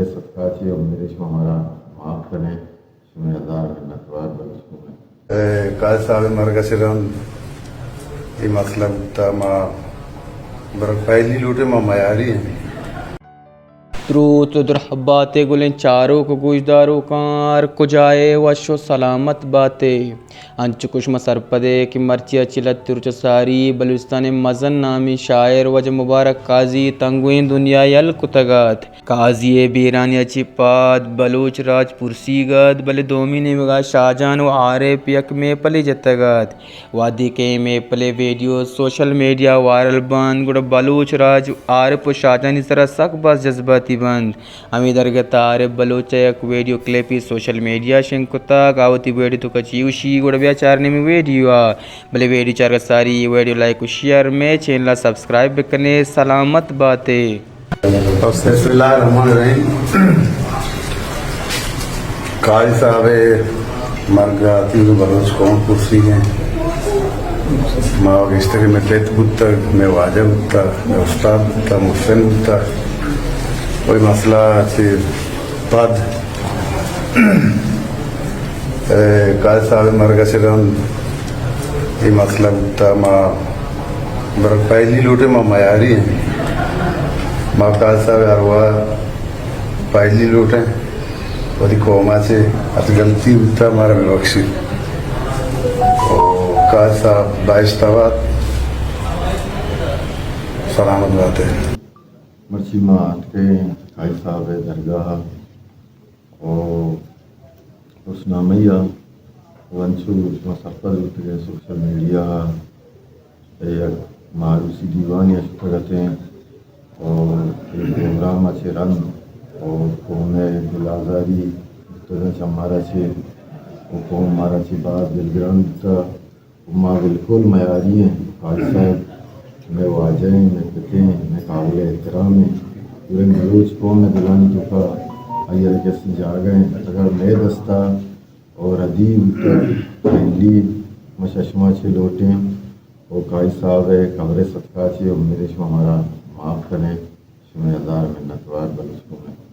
صدقہ چی امید شما مارا معاف کنے، شما ہزار منتوار بلوچ قوم ءِ۔ اے قاضی صاحب ءِ مرگ ءَ چہ رند اے مسئلہ بوتا، ما بر پہلی لوٹے ما میاری ہیں۔ دروت و درہبات ءِ گلیں چاروک و گوشداروکاں، ہر کجا ئے وش و سلامت بات ئے۔ انچو کہ شما سرپد ئے کہ مرچی ءَ چہ لہتے روچ ءَ ساری بلوچستان ءِ مزن نامیں شاعر واجہ مبارک قاضی تنگویں دنیا یل کتگ ات۔ قاضی ءِ بیرانی ءَ چہ پد بلوچ راج پرسیگ ات، بلے دومی نیمگ ءَ شاہجان و عارف یک محفلے جتگ ات۔ وہدے کہ اے محفل ءِ ویڈیو سوشل میڈیا ءَ وائرل بنت، گڑا بلوچ راج عارف و شاہجانی سرا سک باز جذباتی بنت۔ ہمے درگت ءَ عارف بلوچ ءَ یک ویڈیو کلپے سوشل میڈیا ءَ شنگ کتگ۔ آ وتی ویڈیو ءِ توکا چی گوشی، گڑا بیا چاریں ہمے ویڈیو ءَ۔ بلے ویڈیو چارگ ءَ ساری اے ویڈیو لائک و شیئر، مئے چینل ءَ سبسکرائب بکنے۔ سلامت بات ئے۔ بسم اللہ الرحمن الرحیم۔ قاضی صاحب ءِ مرگ ءَ تیوگیں بلوچ قوم پرسیگ ایں۔ ما گشتگ کہ مئے پت بوتگ، مئے واجہ بوتگ، مئے استاد بوتگ، محسن بوتگ۔ وہی مسئلہ چہ پد، اے، قاضی صاحب ءِ مرگ ءَ چہ رند اے مسئلہ بوتا، ما بر پہلی لوٹے ما میاری ہیں۔ ما قاضی صاحب ءِ ارواہ پہلی لوٹیں، وتی قوم ءَ چہ ہرچ غلطی بوتا مارا ببخشیت۔ او قاضی صاحب بہشت آباد، سلامت بات ئے۔ مرچی ما اتکیں قاضی صاحب ءِ درگاہ ءَ و روشنامہی ءَ و انچو شما سرپد بوتگ ئے سوشل میڈیا ءَ یک ماروسی دیوانے ءَ شتگ اتیں و اے پروگرام ءَ چہ رند و قوم ءِ دل آزاری بوتگ چہ مارا چہ و قوم مارا چہ باز دلگران بوتگ۔ ما بالکل میاری ایں، قاضی صاحب مئے واجہ ایں، مئے پت ایں، مئے قابل احترام ایں۔ پوریں بلوچ قوم ءِ دلانی توکا آئی ءَ را کسی جاگہ ایں۔ اگر مئے دستا او ردی بوتگ، پہلی ما شہ شما چہ لوٹیں او قاضی صاحب ءِ قبر ءِ صدقہ چہ امید شما مارا معاف کنے۔ شمئے ہزار منتوار بلوچ قوم ءِ۔